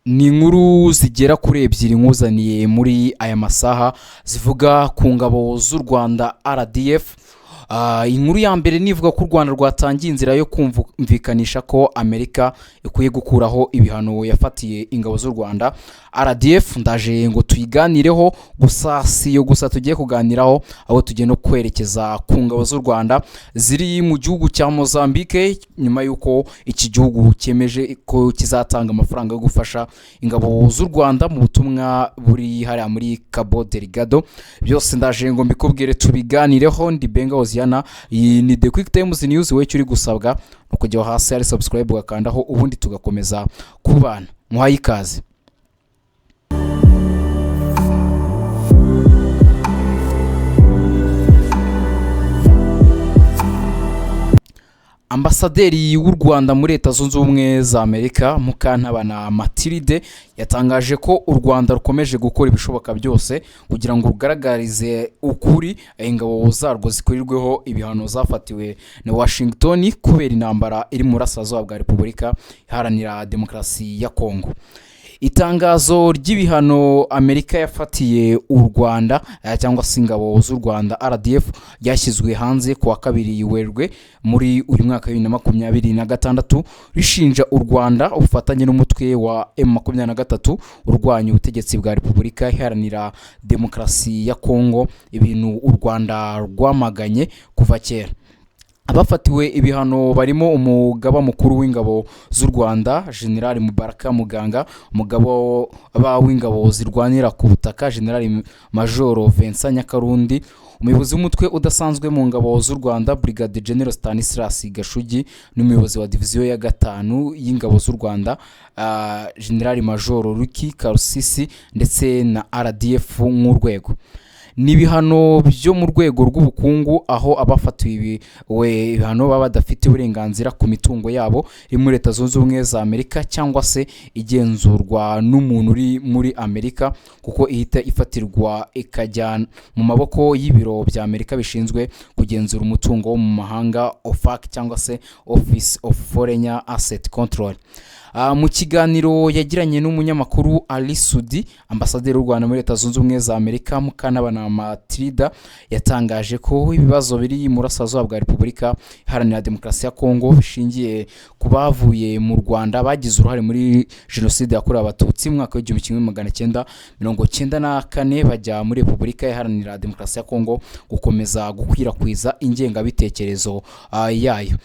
Ni inkuru zigera kuri ebyiri nkuzaniye muri aya masaha zivuga ku ngabo z'u Rwanda RDF. Inkuru ya mbere nivuga ko u Rwanda rwatangiye inzira yo kumvikanisha ko Amerika ikwiye gukuraho ibihano yafatiye ingabo z'u Rwanda RDF. Ndaje ngo tuyiganireho, gusa si yo gusa tugiye kuganiraho, aho tugiye no kwerekeza ku ngabo z'u Rwanda ziri mu gihugu cya Mozambique, nyuma y'uko iki gihugu cyemeje ko kizatanga amafaranga yo gufasha ingabo z'u Rwanda mu butumwa buri hariya muri Cabo Delgado. Byose ndaje ngo mbikubwire, tubiganireho. Ndi Benga Hoziyana, iyi ni The Quick Times News. Wowe icyo uri gusabwa ni ukujya hasi hari subscribe ugakandaho, ubundi tugakomeza kubana. Muhaye ikaze. Ambasaderi w'u Rwanda muri Leta Zunze Ubumwe za Amerika, Mukantabana Mathilde, yatangaje ko u Rwanda rukomeje gukora ibishoboka byose kugira ngo rugaragarize ukuri ingabo zarwo zikurirweho ibihano zafatiwe na Washington kubera intambara iri mu burasirazuba bwa Repubulika Iharanira Demokarasi ya Kongo. Itangazo ry'ibihano Amerika yafatiye u Rwanda cyangwa se ingabo z'u Rwanda RDF ryashyizwe hanze ku wa 2 Werurwe muri uyu mwaka wa 2026, rishinja u Rwanda ubufatanye n'umutwe wa M23 urwanya ubutegetsi bwa Repubulika Iharanira Demokarasi ya Kongo, ibintu u Rwanda rwamaganye kuva kera. Abafatiwe ibihano barimo umugaba mukuru w'ingabo z'u Rwanda, General Mubaraka Muganga, umugaba w'ingabo zirwanira ku butaka, General Major Vincent Nyakarundi, umuyobozi w'umutwe udasanzwe mu ngabo z'u Rwanda, Brigadier General Stanislas Gashugi, n'umuyobozi wa diviziyo ya 5 y'ingabo z'u Rwanda, General Major Ruki Karusisi, ndetse na RDF nk'urwego. Ni ibihano byo mu rwego rw'ubukungu, aho abafatiwe ibihano baba badafite uburenganzira ku mitungo yabo iri muri Leta Zunze Ubumwe za Amerika cyangwa se igenzurwa n'umuntu uri muri Amerika, kuko ihita ifatirwa ikajya mu maboko y'ibiro bya Amerika bishinzwe kugenzura umutungo wo mu mahanga, OFAC cyangwa se Office of Foreign Asset Control. Mu kiganiro yagiranye n'umunyamakuru Ali Sudi, ambasaderi w'u Rwanda muri Leta Zunze Ubumwe za Amerika, Mukantabana Mathilde, yatangaje ko ibibazo biri mu burasirazuba bwa Repubulika Iharanira Demokarasi ya Kongo bishingiye ku bavuye mu Rwanda bagize uruhare muri Jenoside yakorewe Abatutsi mu mwaka wa 1994, bajya muri Repubulika Iharanira Demokarasi ya Kongo gukomeza gukwirakwiza ingengabitekerezo yayo.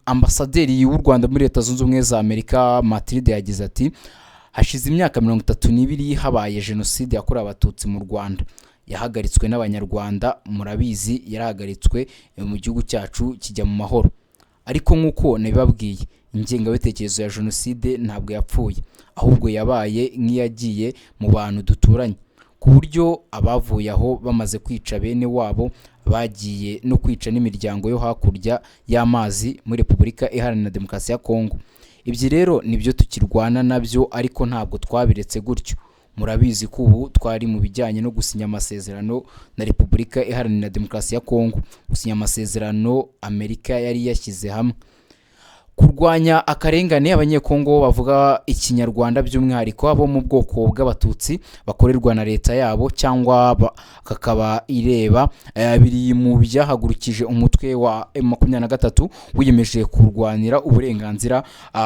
Ambasaderi w'u Rwanda muri Leta Zunze Ubumwe za Amerika Mathilde yagize ati: "Hashize imyaka 32 habaye Jenoside yakorewe Abatutsi mu Rwanda. Yahagaritswe n'Abanyarwanda, murabizi, yarahagaritswe mu gihugu cyacu kijya mu mahoro. Ariko nk'uko nabibabwiye, ingengabitekerezo ya Jenoside ntabwo yapfuye, ahubwo yabaye nk'iyagiye mu bantu duturanye, ku buryo abavuye aho bamaze kwica bene wabo bagiye no kwica n'imiryango yo hakurya y'amazi muri Repubulika Iharanira Demokarasi ya Kongo. Ibyo rero nibyo tukirwana nabyo, ariko ntabwo twabiretse gutyo. Murabizi ko ubu twari mu bijyanye no gusinya amasezerano na Repubulika Iharanira Demokarasi ya Kongo, gusinya amasezerano Amerika yari yashyize hamwe kurwanya akarengane Abanyekongo bavuga Ikinyarwanda, by'umwihariko abo mu bwoko bw'Abatutsi, bakorerwa na leta yabo cyangwa kakaba ireba. Biri mu byahagurukije umutwe wa M23 wiyemeje kurwanira uburenganzira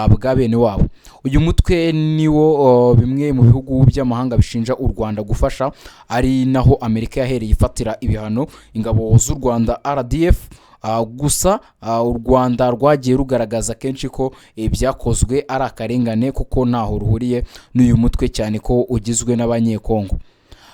bwa bene wabo. Uyu mutwe niwo bimwe mu bihugu by'amahanga bishinja u Rwanda gufasha, ari naho Amerika yahereye ifatira ibihano ingabo z'u Rwanda RDF. Gusa u Rwanda rwagiye rugaragaza kenshi ko ibyakozwe ari akarengane, kuko ntaho ruhuriye n'uyu mutwe, cyane ko ugizwe n'Abanyekongo."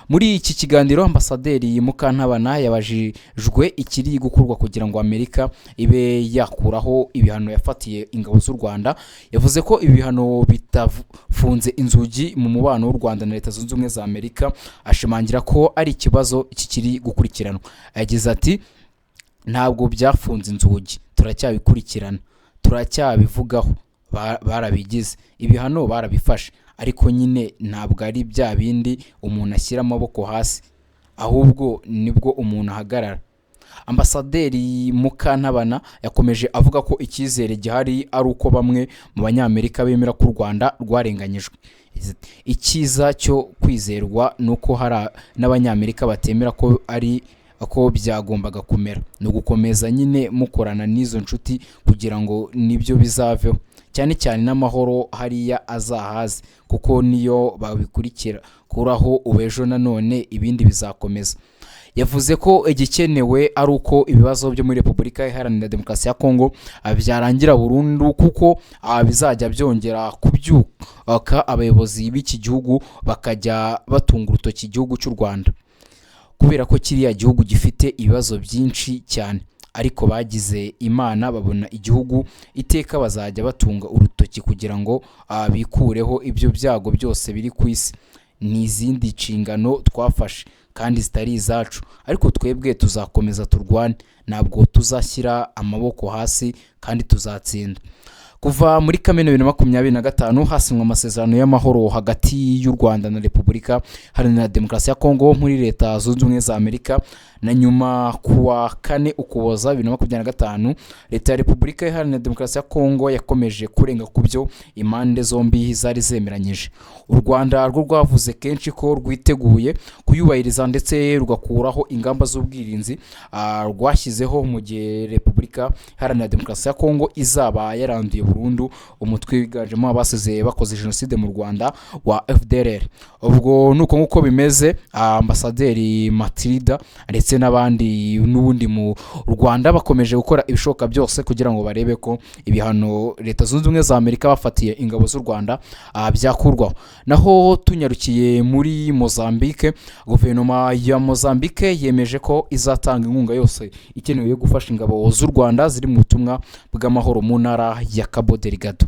Muri iki kiganiro, ambasaderi Mukantabana yabajijwe ikiri gukorwa kugira ngo Amerika ibe yakuraho ibihano yafatiye ingabo z'u Rwanda. Yavuze ko ibi bihano bitafunze inzugi mu mubano w'u Rwanda na Leta Zunze Ubumwe za Amerika, ashimangira ko ari ikibazo kikiri gukurikiranwa. Yagize ati: "Ntabwo byafunze inzugi, turacyabikurikirana, turacyabivugaho. Barabigize ibihano, barabifashe, ariko nyine ntabwo ari bya bindi umuntu ashyira amaboko hasi, ahubwo nibwo umuntu ahagarara." Ambasaderi Mukantabana yakomeje avuga ko icyizere gihari ari uko bamwe mu Banyamerika bemera ko u Rwanda rwarenganyijwe. Yagize ati, "Icyiza cyo kwizerwa ni uko hari n'Abanyamerika batemera ko ari ko byagombaga kumera. Ni ugukomeza nyine mukorana n'izo nshuti kugira ngo nibyo bizaveho, cyane cyane n'amahoro hariya azahaze, kuko niyo babikurikira kuraho ubu ejo nanone ibindi bizakomeza." Yavuze ko igikenewe ari uko ibibazo byo muri Repubulika Iharanira Demokarasi ya Kongo byarangira burundu, kuko bizajya byongera kubyuka abayobozi b'iki gihugu bakajya batunga urutoki igihugu cy'u Rwanda, kubera ko kiriya gihugu gifite ibibazo byinshi cyane, ariko bagize Imana babona igihugu, iteka bazajya batunga urutoki kugira ngo bikureho ibyo byago byose biri ku isi. Ni izindi nshingano twafashe kandi zitari izacu, ariko twebwe tuzakomeza turwane, ntabwo tuzashyira amaboko hasi kandi tuzatsinda. Kuva muri Kamena 2025 hasinywe amasezerano y'amahoro hagati y'u Rwanda na Repubulika Iharanira Demokarasi ya Kongo muri Leta Zunze Ubumwe za Amerika, na nyuma kuwa 4 Ukuboza 2025, Leta ya Repubulika Iharanira Demokarasi ya Kongo yakomeje kurenga ku byo impande zombi zari zemeranyije. U Rwanda rwo rwavuze kenshi ko rwiteguye kuyubahiriza ndetse rugakuraho ingamba z'ubwirinzi rwashyizeho mu gihe Repubulika Iharanira Demokarasi ya Kongo izaba yaranduye burundu umutwe wiganjemo abasize bakoze jenoside mu Rwanda wa FDLR. Ubwo nuko nk'uko bimeze, Ambasaderi Matilda ndetse n'abandi n'ubundi mu Rwanda bakomeje gukora ibishoboka byose kugira ngo barebe ko ibihano Leta Zunze Ubumwe za Amerika bafatiye ingabo z'u Rwanda byakurwaho. Naho tunyarukiye muri Mozambique, guverinoma ya Mozambique yemeje ko izatanga inkunga yose ikenewe yo gufasha ingabo z'u Rwanda ziri mu butumwa bw'amahoro mu ntara ya Cabo Delgado.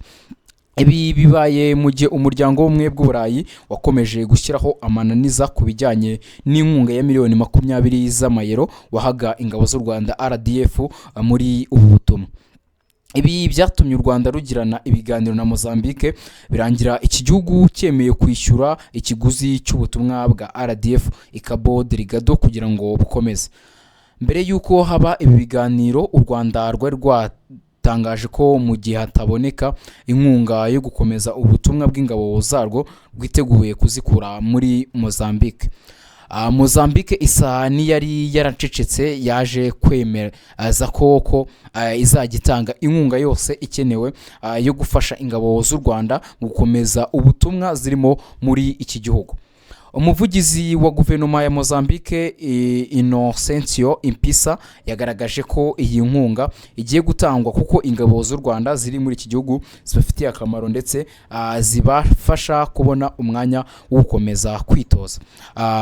Ibi bibaye mu gihe Umuryango w'Ubumwe bw'Uburayi wakomeje gushyiraho amananiza ku bijyanye n'inkunga ya miliyoni 20 z'amayero wahaga ingabo z'u Rwanda RDF muri ubu butumwa. Ibi byatumye u Rwanda rugirana ibiganiro na Mozambique, birangira iki gihugu cyemeye kwishyura ikiguzi cy'ubutumwa bwa RDF i Cabo Delgado kugira ngo bukomeze. Mbere y'uko haba ibi biganiro, u Rwanda rwari rwatangaje ko mu gihe hataboneka inkunga yo gukomeza ubutumwa bw'ingabo zarwo, rwiteguye kuzikura muri Mozambique. Mozambique isa n'iyari yaracecetse, yaje kwemeza ko izajya itanga inkunga yose ikenewe yo gufasha ingabo z'u Rwanda mu gukomeza ubutumwa zirimo muri iki gihugu. Umuvugizi wa guverinoma ya Mozambique, Inocencio Impissa, yagaragaje ko iyi nkunga igiye gutangwa kuko ingabo z'u Rwanda ziri muri iki gihugu zibafitiye akamaro ndetse zibafasha kubona umwanya wo gukomeza kwitoza.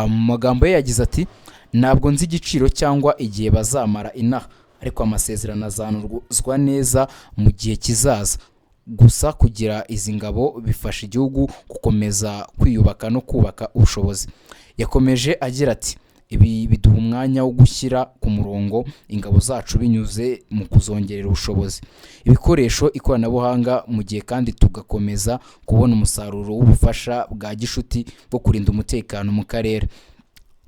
Mu magambo ye yagize ati, "Ntabwo nzi igiciro cyangwa igihe bazamara inaha, ariko amasezerano azanozwa neza mu gihe kizaza. Gusa kugira izi ngabo bifasha igihugu gukomeza kwiyubaka no kubaka ubushobozi." Yakomeje agira ati, "Ibi biduha umwanya wo gushyira ku murongo ingabo zacu binyuze mu kuzongerera ubushobozi, ibikoresho, ikoranabuhanga, mu gihe kandi tugakomeza kubona umusaruro w'ubufasha bwa gishuti bwo kurinda umutekano mu karere."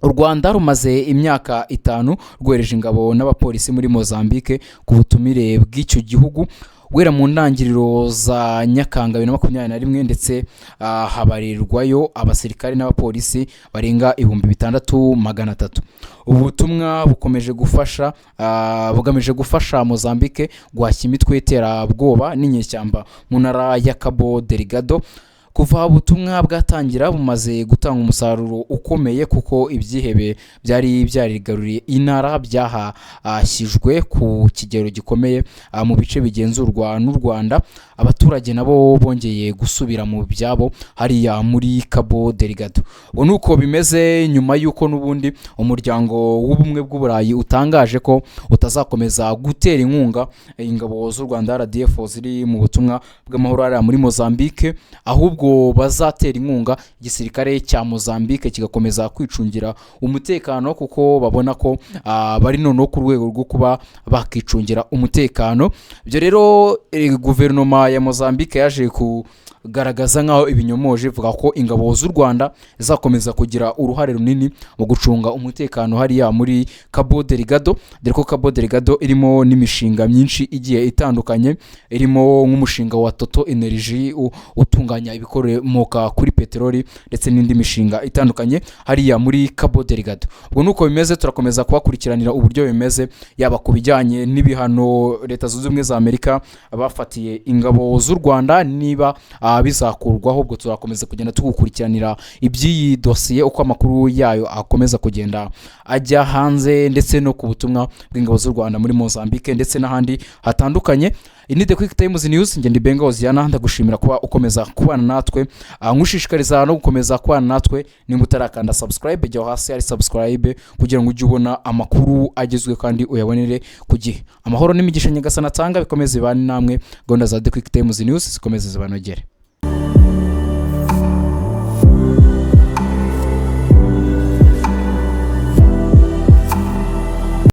U Rwanda rumaze imyaka 5 rwohereje ingabo n'abapolisi muri Mozambique ku butumire bw'icyo gihugu, guhera mu ntangiriro za Nyakanga 2021, ndetse habarirwayo abasirikare n'abapolisi barenga 6300. Ubu butumwa bukomeje gufasha bugamije gufasha Mozambique guhashya imitwe y'iterabwoba n'inyeshyamba mu ntara ya Cabo Delgado. Kuva ubutumwa bwatangira, bumaze gutanga umusaruro ukomeye, kuko ibyihebe byari byarigaruriye intara byahashyijwe ku kigero gikomeye mu bice bigenzurwa n'u Rwanda. Abaturage nabo bongeye gusubira mu byabo hariya muri Cabo Delgado. Ubu ni uko bimeze nyuma y'uko n'ubundi Umuryango w'Ubumwe bw'Uburayi utangaje ko utazakomeza gutera inkunga ingabo z'u Rwanda RDF ziri mu butumwa bw'amahoro hariya muri Mozambique, ahubwo bazatera inkunga igisirikare cya Mozambique kigakomeza kwicungira umutekano, kuko babona ko bari noneho ku rwego rwo kuba bakicungira umutekano. Ibyo rero, guverinoma ya Mozambique yaje ku kugaragaza nk'aho ibinyomoje, ivuga ko ingabo z'u Rwanda zizakomeza kugira uruhare runini mu gucunga umutekano hariya muri Cabo Delgado, dore ko Cabo Delgado irimo n'imishinga myinshi igiye itandukanye, irimo nk'umushinga wa Total Energy utunganya ibikomoka kuri peteroli, ndetse n'indi mishinga itandukanye hariya muri Cabo Delgado. Ubwo nuko bimeze, turakomeza kubakurikiranira uburyo bimeze, yaba ku bijyanye n'ibihano Leta Zunze Ubumwe za Amerika bafatiye ingabo z'u Rwanda, niba bizakurwaho. Ubwo turakomeza kugenda tugukurikiranira iby'iyi dosiye, uko amakuru yayo akomeza kugenda ajya hanze, ndetse no ku butumwa bw'ingabo z'u Rwanda muri Mozambique ndetse n'ahandi hatandukanye. Iyi ni The Quick Times News, ngenda Benga Hoziyana. Ndagushimira kuba ukomeza kubana natwe. Nkushishikariza no gukomeza kubana natwe. Nimba utarakanda subscribe, jya hasi hari subscribe kugira ngo ujye ubona amakuru agezweho kandi uyabonere ku gihe. Amahoro n'imigisha Nyagasani atanga bikomeze bibane namwe. Gahunda za The Quick Times News zikomeze zibanogere.